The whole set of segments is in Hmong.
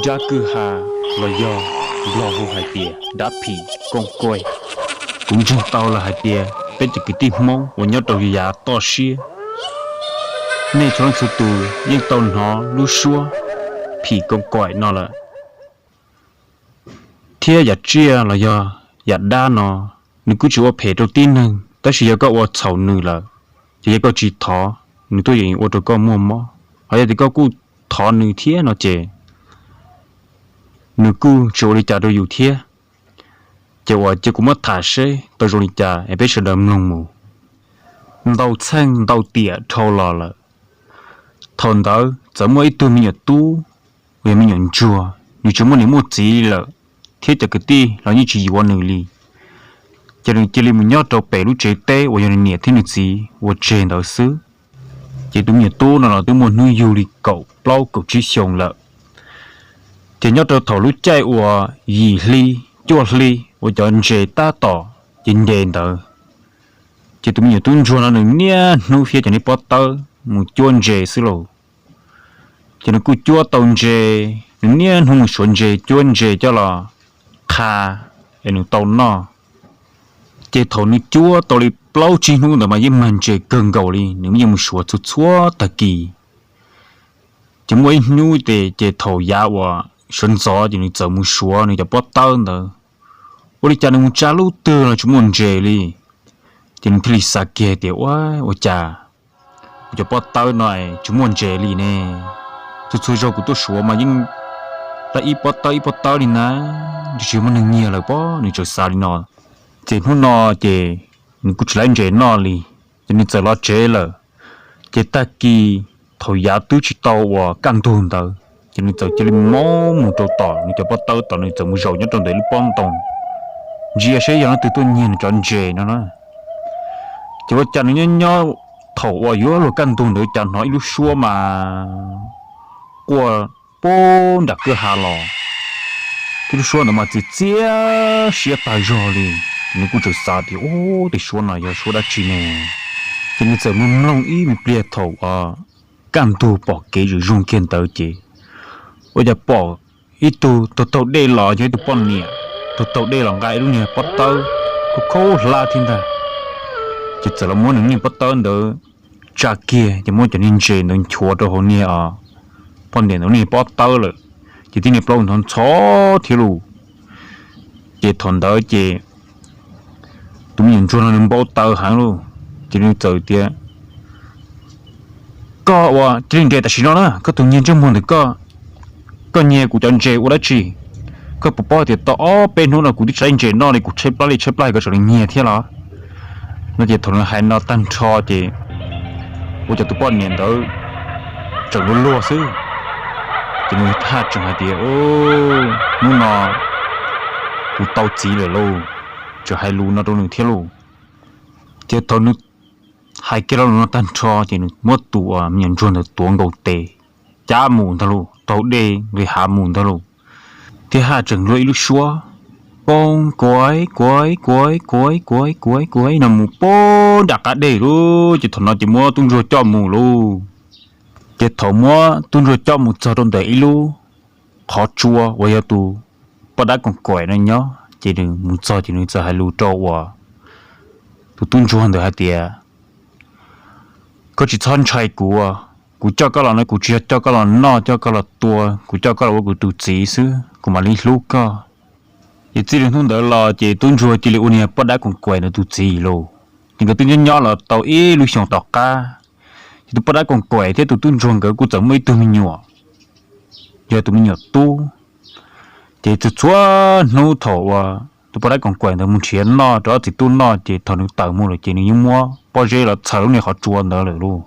Dab kwj ha los yog Nplog hu hais tias dab phim kooj kuaij. Kuv ntseeg tau lawm hais tias peb cov kwv tij Hmoob uas nyob rau yav toj siab, nej txhua leej txhua tus yeej tau hnov lub suab phim kooj kuaij no lawm. Thiab yam tsiaj los yog yam dab no, nws kuj tsis ua phem rau tib neeg, tab sis yog koj ua txhaum nws lawm, ces yog koj tsis thov, nws tuaj yeem ua rau koj muaj mob. Ho yog tias koj kuj thov nws thiab no ces nws kuj tsis ua li cas rau yus thiab. Ces uas cia kuv muab tham seb tau zoo li cas es peb sawv daws mloog mus. Ntau txheej ntau tiam dhau los lawm, thaum ntawd txawm muaj ib tug me nyuam tub uas yog me nyuam ntsuag, nws tsis muaj niam muaj txiv li lawm, thiab cov kwv tij los yeej tsis yuav nws li. Ces nws cia li mus nyob rau pem lub tsev teb uas yog nws niam thiab nws txiv ua tseg ntawd xwb. Ces tus me nyuam tub no los twb muaj hnub yug li kaum plaub kaum tsib xyoo lawm. Ces nyob rau thaum lub caij uas yim hli cuaj hli uas cov ntses tab tom ces nce ntawd, ces tus me nyuam tub ntsuag no nws niaj hnub thiab cov niag pob tawb mus cuab ntses xwb lauj. Ces nws kuj cuab tau ntses, nws niaj hnub mus suav ntses cuab ntses coj los qha es nws tau noj. Ces thaum nws cuab tau li plaub tsib hnub ntawd mas yeej mag ntses kawg nkaus li, nws yeej mus suav txhua txhua tag kis. Ces muaj ib hnub ces thaum yav uas sawv ntxov ces nws txawm mus suav nws cov pob tawb ntawd. Ua li cas nws mus tsa lub twg los tsis muaj ntses li. Ces nws thiaj li xav kiag tias ua, ua cas kuv cov pob tawb no tsis muaj ntses li ne? Txhua txhua zaug kuv tuaj suav mas yeej tau ib pob tawb ib pob tawb li na, tsis muaj neeg nyiag lawm pob, nws txawm xav li no. Ces hnub no ces nws kuj tsis laib ntses noj li, ces nws txawm los tsev lawm. Ces tag kis thaum yav twb tsis tau uas kaj ntug ntawd, ces nws txawm cia li mus mus rau tom nws cov pob tawb tom, nws txawm mus zaum nyob rau ntawm lub pob ntoo ntsia seb yog leej twg tuaj nyiag nws cov ntses no na. Ces ua cas nws nyob nyob thaum uas yuav luag kaj ntug ntawd cas hnov ib lub suab mas quaj pub nram kwj ha los. Ib lub suab ntawd mas txias txias siab tag zog li. Nws kuj txawm xav tias ub, tej suab no yog suab dab tsi ne? Ces nws txawm mus mloog ib me pliag thaum uas kaj ntug pom kev zoo zoo kiag ntawd ces ua cas pom ib tug taug taug dej los, yog ib tug poj niam taug taug dej los nqa ib lub niag pob tawb khaub khaub hlab thiab ntag. Ces txawm los muab nws niag pob tawb ntawd tsa kiag ces muab cov niag ntses ntawd nchuav rau hauv niag poj niam ntawd niag pob tawb lawm, ces tib niag plaub ntxhov ntxhov thiab lauj. Ces thaum ntawd ces tus me nyuam ntsuag no nws npau taws heev lauj, ces nws txawm tias, koj ua cia li nres tam sim no na, koj tus nyiag ntsej muag ntawm koj, koj nyiag kuv cov ntses ua dab tsi? Koj puas paub tias tau ob peb hnub no kuv twb tsis laib ntses noj li, kuv tshaib plab li tshaib plab koj tseem li nyiag thiab los? No ces thaum nws hais no tag nrho ces ua cas tus poj niam ntawd tseem luag luag xwb. Ces nws haj tseem hais tias, hnub no kuv tau txiv lawm lauj, tseem hais lus no rau nws thiab lauj. Ces thaum nws hais kiag lo lus no tag nrho ces nws muab tus me nyuam ntsuag ntawd tuav nkaus tes cab mus ntag lauj, taug dej nqis hav mus ntag lauj. Thiab haj tseem luag ib lub suab poob kuav kuav kuav kuav kuav kuav kuav no mus poob nram qab deg lauj. Ces thaum no ces muab tub ntsuag coj mus lauj. Ces thaum muab tub ntsuag coj mus txog rau ntawm ib lub qhov tsua uas yog tus poj dab koom kuaim no nyob, ces nws mus txog ces nws txawm hais lus rau uas tus tub ntsuag ntawd hais tias, koj tsis txhob ntshai kuv, kuv coj koj los no kuv tsis yog coj koj los noj coj koj los tua, kuv coj koj los ua kuv tus txiv xwb, kuv mam li hlub koj. Ces txij li hnub ntawd los ces tub ntsuag cia li ua niag poj dab koom kuaim ntawd tus txiv lauj. Ces nkawd twb nyob nyob los tau ib lub xyoos tom qab, ces tus poj dab koom kuaim thiab tus tub ntsuag nkawd kuj txawm muaj ib tug me nyuam, yog tus me nyuam tub. Ces txhua txhua hnub thaum uas tus poj dab koom kuaim ntawd mus nrhiav noj rau ob txiv tub noj ces thaum nws tawm mus lawm ces nws yeej muab pob zeb los txhaws lub niag qhov tsua ntawd lawm lauj.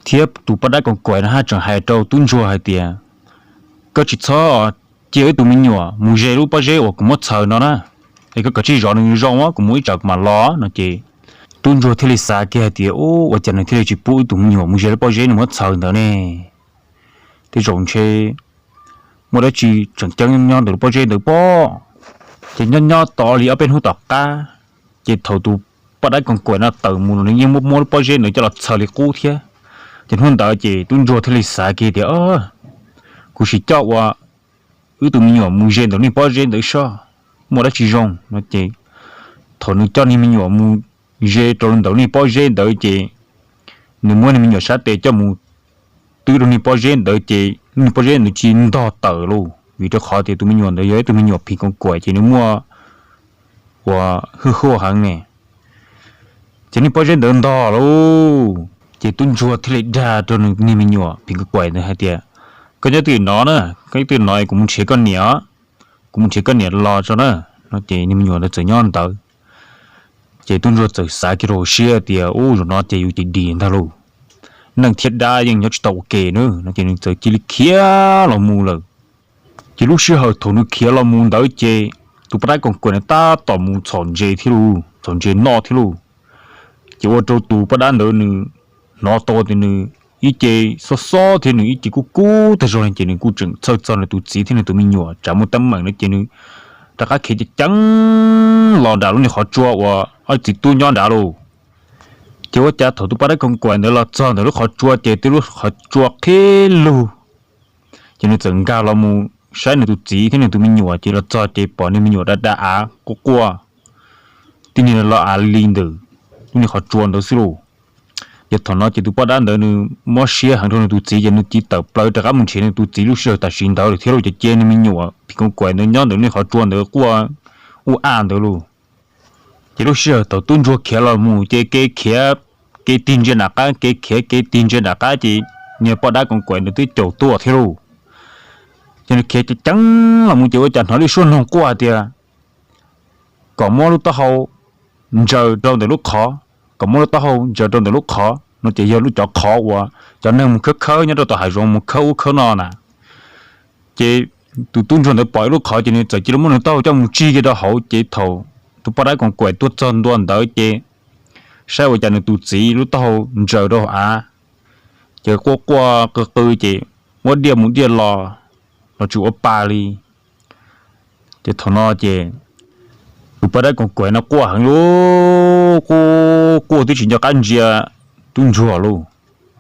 Thiab tus poj dab koom kuaim no haj tseem hais rau tub ntsuag hais tias, koj tsis txhob cia ib tus me nyuam mus ze lub pob zeb uas kuv muab txhaws no na, es koj kav tsij zov nws zoo, kuv mus ib tsam kuv mam los no. Ces tub ntsuag thiaj li xav kiag hais tias, ub, ua cas nws thiaj li tsis pub ib tus me nyuam mus ze lub pob zeb nws muab txhaws ntawd ne? Tej zaum ntshe muaj dab tsi tseem ceeb nyob ntawm lub pob zeb ntawd pob. Ces nyob nyob tau li ob peb hnub tom qab, ces thaum tus poj dab koom kuaim no tawm mus los nws yeej muab muab lub pob zeb ntawd coj los txhaws li qub thiab. Ces hnub ntawd ces tub ntsuag thiaj li xav kiag tias, kuv sim coj ua wb tus me nyuam mus ze ntawm niag pob zeb ntawd soj, muaj dab tsi zoo no ces thaum nws coj niag me nyuam mus ze rau ntawm niag pob zeb ntawd ces nws muab niag me nyuam sab tes coj mus twb rau niag pob zeb ntawd ces niag pob zeb ntawd tsis ntog tawm lauj, vim rau qhov tias tus me nyuam ntawd yog ib tug me nyuam phim koos kaim ces nws muaj ua hwj huaj heev ne. Ces niag pob zeb ntawd ntog lauj, ces tub ntsuag thiaj li dag rau niag me nyuam phim koos kaim ntawd hais tias, koj nyob twj ywm no na, koj nyob twj ywm no kuv mus nrhiav koj niam, kuv mus nrhiav koj niam los tso na. No ces niag me nyuam ntawd txawm nyob ntawd. Ces tub ntsuag txawm xav kiag rau hauv siab tias, ub, zaum no ces yus ces dim ntag lauj, neeg thiab dab yeej nyob tsis tau ua ke na. No ces nws txawm cia li khiav los mus lawm. Ces lub sij hawm thaum nws khiav los mus ntawd ces tus poj dab koos kaim ntawd tab tom mus txhom ntses thiab lauj, txhom ntses noj thiab lauj. Ces ua rau tus poj dab ntawd nws hnov tau tias nws ib ce xob xob thiab nws ib ce kub kub tag zog li ces nws kuj tseem txhawj txog nws tus txiv thiab nws tus me nyuam tsam muaj teeb meem no ces nws rov qab khiav ceev ceev los nram lub niag qhov tsua uas ob txiv tub nyob nrad lauj. Ces ua cas thaum tus poj dab koos kaim ntawd los txog ntawm lub qhov tsua ces twb lub qhov tsua qhib lug. Ces nws txawm nkag los mus saib nws tus txiv thiab nws tus me nyuam ces los txog ces pom nws me nyuam da da av quaj quaj tib niag los av li ntawm lub niag qhov tsua ntawd xwb lauj. Ces thaum no ces tus poj dab ntawd nws mob siab heev rau nws tus txiv ces nws cia li tawm plaws rov qab mus nrhiav nws tus txiv lub sij hawm tam sim ntawd lawm thiab lauj, ces cia nws me nyuam phim koos kaim ntawd nyob ntawm lub niag qhov tsua ntawd quaj ua av ntawd lauj. Ces lub sij hawm thaum tub ntsuag khiav los mus ces kev khiav kev tig ntsia nram qab, kev khiav kev tig ntsia nram qab ces niag poj dab koos kaim ntawd twb caum tuaj thiab lauj. Ces nws khiav ceev ceev los mus ces ua cas hnov ib suab noog quaj tias kom muab lub taub hau ntsaws rau ntawm lub qhov, kom muab lub taub hau ntsaws rau ntawm lub qhov no ces yog lub cov qhov uas cov neeg mus khawb khawb nyob rau tom hav zoov mus khawb ub khawb no na. Ces tus tub ntsuag ntawd pom ib lub qhov ces nws txawm cia li muab nws taub hau coj mus tsig kiag rau hauv ces thaum tus poj dab koos kaim tuaj txog ntua ntawd ces saib ua cas nws tus txiv lub taub hau ntsaws rau hauv av, ces quaj quaj qw qw ces ua diaj mus diaj los, los tsis ua pa li. Ces thaum no ces tus poj dab koos kaim no quaj heev lauj, quaj quaj twb tsis nco qab ntsia tub ntsuag lauj.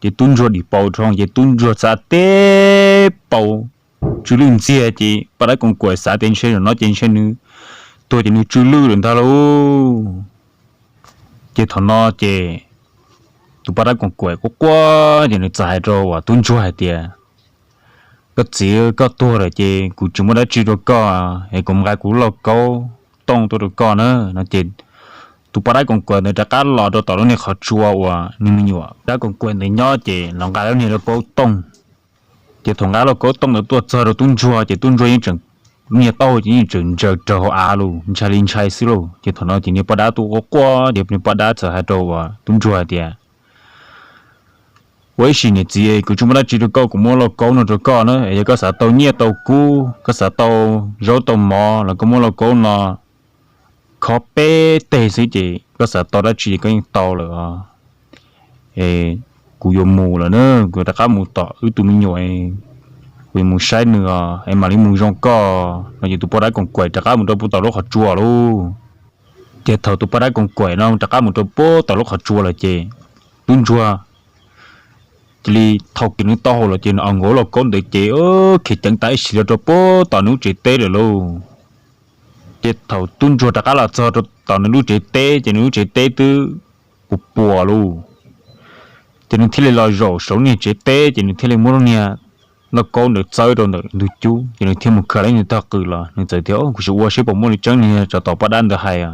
Ces tub ntsuag dim paus rau ces tub ntsuag xav teb paus tsw lwj ntxiag ces poj dab koos kaim xav tias ntshe zaum no ces ntshe nws tuag ces nws tsw lwj lawm ntag lauj. Ces thaum no ces tus poj dab koos kaim quaj quaj ces nws txawm hais rau uas tub ntsuag hais tias, koj txiv, koj tuag lawm ces kuv tsis muaj dab tsi rau koj, es kuv mus nqa kuv lauj kaub tooj tuaj rau koj na. No ces tus poj dab koos kaim ntawd rov qab los rau tom lub niag qhov tsua uas niag me nyuam dab koos kaim ntawd nyob ces los nqa lub niag lauj kaub tooj. Ces thaum nqa lauj kaub tooj ntawd tuaj txog rau tub ntsuag ces tub ntsuag yeej tseem, lub niag taub hau ces yeej tseem ntsaws raws hauv av lauj, ntshai li ntshai xwb lauj. Ces thaum no ces niag poj dab tuaj quaj quaj ces niag poj dab txawm hais rau uas tub ntsuag hais tias, ua ib sim niam txiv, kuv tsis muaj dab tsi rau koj, kuv muab lauj kaub no rau koj na, es yog koj xav tau nyiaj tau kub, koj xav tau zaub tau mov los koj muab lauj kaub no khob peb teg xwb ces koj xav tau dab tsi ces koj yeej tau lawm os. Es kuv yuav mus lawm na, kuv rov qab mus tom wb tus me nyuam, kuv yuav mus saib nws os, es mam li mus zoo koj. No ces tus poj dab koos kaim rov qab mus rau puag tom lub qhov tsua lauj. Ces thaum tus poj dab koos kaim no rov qab mus rau puag tom lub qhov tsua lawm ces tub ntsuag cia li thau kiag nws taub hau los ces nws nkaus lauj kaub ntawd ces khiav ceev tas ib sim los rau puag tom nws lub tsev teb lawm lauj. Ces thaum tub ntsuag rov qab los txog rau tom nws lub tsev teb ces nws lub tsev teb twb puas puas lauj. Ces nws thiaj li los zaum saum niag tsev teb ces nws thiaj li muab lub niag lauj kaub ntawd txawb rau ntawm ntug cub ces nws thiaj mus khaws lawv niag tog qws los nws txawm tias, kuv sim ua seb puas muaj li tseeb li tsov tom poj dab ntawd hais.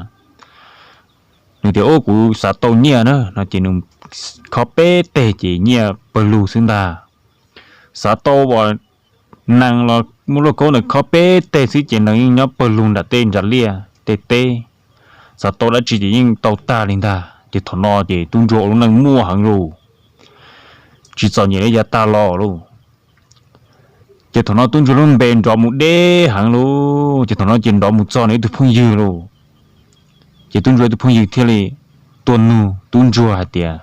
Nws tias, ub, kuv xav tau nyiaj na. No ces nws khob peb teg ces nyiaj pawg lug xwb ntag. Xav tau uas nees los muab lauj kaub ntawd khob peb teg xwb ces nees yeej nyob pawg lug nram tej ntsa liaj tej teb. Xav tau dab tsi ces yeej tau tag li ntag. Ces thaum no ces tub ntsuag ua lub neej muaj heev lauj, tsis txom nyem li yav tag los lauj. Ces thaum no tub ntsuag lub npe nrov mus deb heev lauj, ces thaum no ces nrov mus txog nws ib tug phooj ywg lauj. Ces tub ntsuag ib tug phooj ywg thiaj li tuaj nug tub ntsuag hais tias,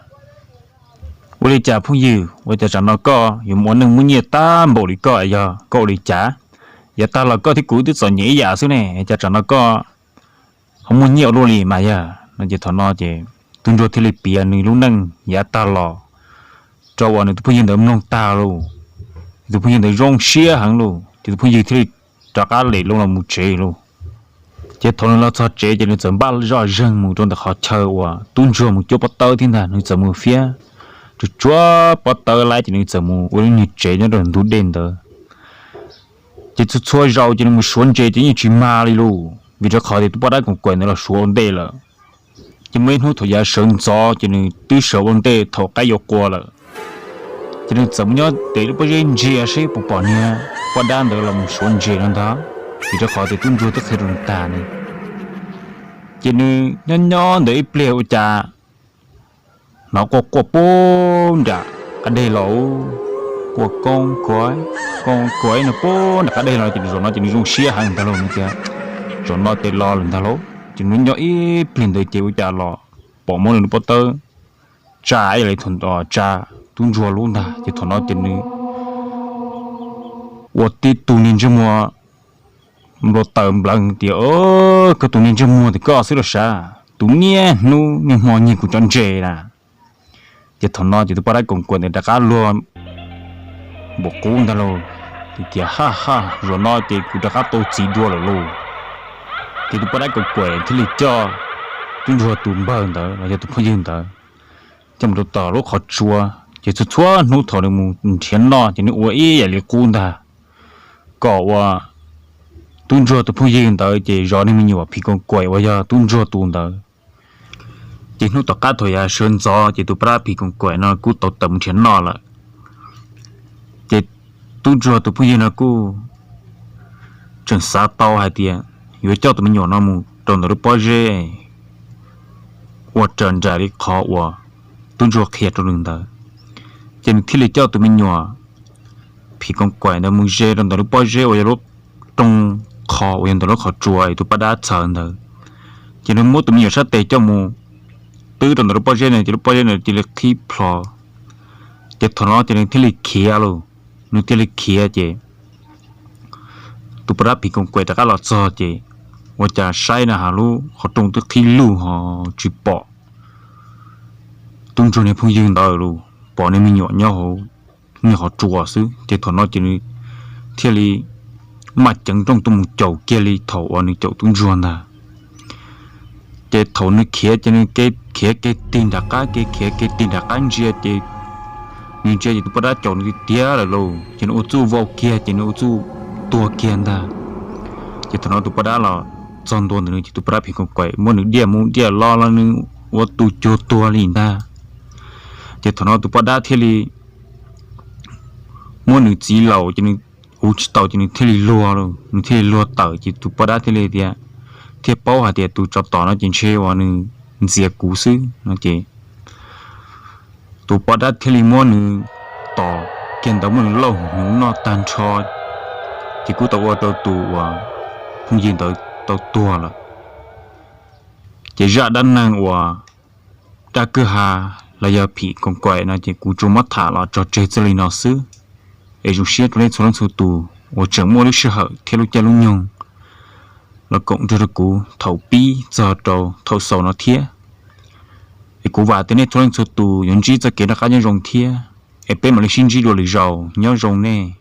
ua li cas phooj ywg, ua cas tsam no koj yuav mus ua neej muaj nyiaj tag npaum li koj, yog koj ua li cas? Yav tag los koj thiab kuv twb txom nyem ib yam xwb ne, cas tsam no koj ho muaj nyiaj ua luaj li mas yog? No ces thaum no ces tub ntsuag thiaj li piav nws lub neej yav tag los rau uas nws tus phooj ywg ntawd mloog tag lauj. Nws tus phooj ywg ntawd zoo siab heev lauj, ces tus phooj ywg thiaj li rov qab lem loo los mus tsev lauj. Ces thaum nws los txog tsev ces nws txawm npaj zoj zeeg mus rau ntawm qhov chaw uas tub ntsuag mus cuab pob tawb thiab ntag. Nws txawm mus fiab tsuag tsuag pob tawb lawm ces nws txawm mus ua lub niag tsev nyob rau ntug dej ntawd. Ces txhua txhua zaus ces nws mus suav ntses ces yeej tsis mag li lauj, vim rau qhov tias tus poj dab koom kuam ntawd los suav ua ntej lawm. Ces muaj ib hnub thaum yav sawv ntxov ces nws twb sawv ua ntej thaum qaib yuav qua lawm. Ces nws txawm mus nyob tes lub pob zeb ntsia seb puas pom niag poj dab ntawd los mus suav ntses no ntag, vim rau qhov tias tub ntsuag twb qhia rau nws tag ne. Ces nws nyob nyob ntawd ib pliag ua cas hnov quaj quaj puag nram qab deg los, quaj koob kuav koob kuav no puag nram qab deg los ces zaum no ces nws zoo siab heev ntag lauj, nws tias zaum no ces los lawm ntag lauj. Ces nws nyob ib pliag ntawd ces ua cas los pom muab nws lub pob tawb tsa ib yam li thaum tsa tub ntsuag lub ntag. Ces thaum no ces nws ua tib tug niag ntsej muag npau taws nplawv tias, Koj tus niag ntsej muag tias koj xwb los sav, tus niaj hnub niaj hmo nyiag kuv cov ntses na. Ces thaum no ces tus poj dab koom kuam ntawd rov qab luag npaum qub ntag lauj, tias, Ha ha, zaum no ces kuv rov qab tau txiv dua lawm lauj. Ces tus poj dab koom kuam thiaj li coj tub ntsuag tus npawg ntawd los yog tus phooj ywg ntawd coj mus rau tom lub qhov tsua. Ces txhua txhua hnub thaum nws mus nrhiav noj ces nws ua ib yam li qub ntag, kom ua tub ntsuag tus phooj ywg ntawd ces zov niag me nyuam phim koom kuam uas yog tub ntsuag tus ntawd. Ces hnub tom qab thaum yav sawv ntxov ces tus poj dab phim koom kuam no kuj tau tawm mus nrhiav noj lawm. Ces tub ntsuag tus phooj ywg no kuj tseem xav tau hais tias yuav coj tus me nyuam no mus rau ntawm lub pob zeb ua raws nraim li qhov uas tub ntsuag qhia rau nws ntawd. Ces nws thiaj li coj tus me nyuam phim koom kuam ntawd mus ze rau ntawm lub pob zeb uas yog lub rooj qho uas yog ntawm lub qhov tsua es tus poj dab txhawv ntawd. Ces nws muab tus me nyuam sab tes coj mus twb rau ntawm lub pob zeb ntawd ces lub pob zeb ntawd cia li qhib plho. Ces thaum no ces nws thiaj li khiav lauj, nws thiaj li khiav ces tus poj dab phim koom kuam rov qab los txog ces ua cas saib na has lub qhov rooj twb qhib lug ho tsis pom tub ntsuag niag phooj ywg ntawd lawm, pom niag me nyuam nyob hauv niag qhov tsua xwb. Ces thaum no ces nws thiaj li maj ceev nrooj tuaj mus caum kiag li thaum uas nws caum tub ntsuag ntag. Ces thaum nws khiav ces nws khiav kiag tig nram qab, khiav kiag tig nram qab ntsia ces nws ntsia ces tus poj dab caum nws tiag tiag lawm lauj, ces nws ua txuj vau kiag ces nws ua txuj tuag kiag ntag. Ces thaum no tus poj dab los txog ntua ntawm nws ces tus poj dab phim koom kuam muab nws diaj mus diaj los los nws ua tus cuag tuag li ntag. Ces thaum no tus poj dab thiaj li muab nws txiv laus ces nws ua tsis tau ces nws thiaj li luag lauj, nws thiaj li luag tawm ces tus poj dab thiaj li tias, thiaj paub hais tias tus tsov tom no ces ntshe uas nws ntxias kuv xwb no ces tus poj dab thiaj li muab nws tom kiag ntawd muab nws lauj hnyuv noj tag nrho, ces kuj tau ua rau tus uas phooj ywg ntawd tau tuag lawm. Ces zaj dab neeg uas dab kwj ha los yog phim koos kaim no ces kuv tsuas muab tham los tso tseg txij li no xwb. Es zoo siab rau nej txhua leej txhua tus uas tseem muaj lub sij hawm thiab lub caij lub nyoog los koom nrog rau kuv thaum pib txog rau thaum xaus no thiab. Es kuv vam tias nej txhua leej txhua tus yuav ntsib txoj kev noj qab nyob zoo thiab. Es peb mam li sib ntsib dua lwm zaus, nyob zoo nej.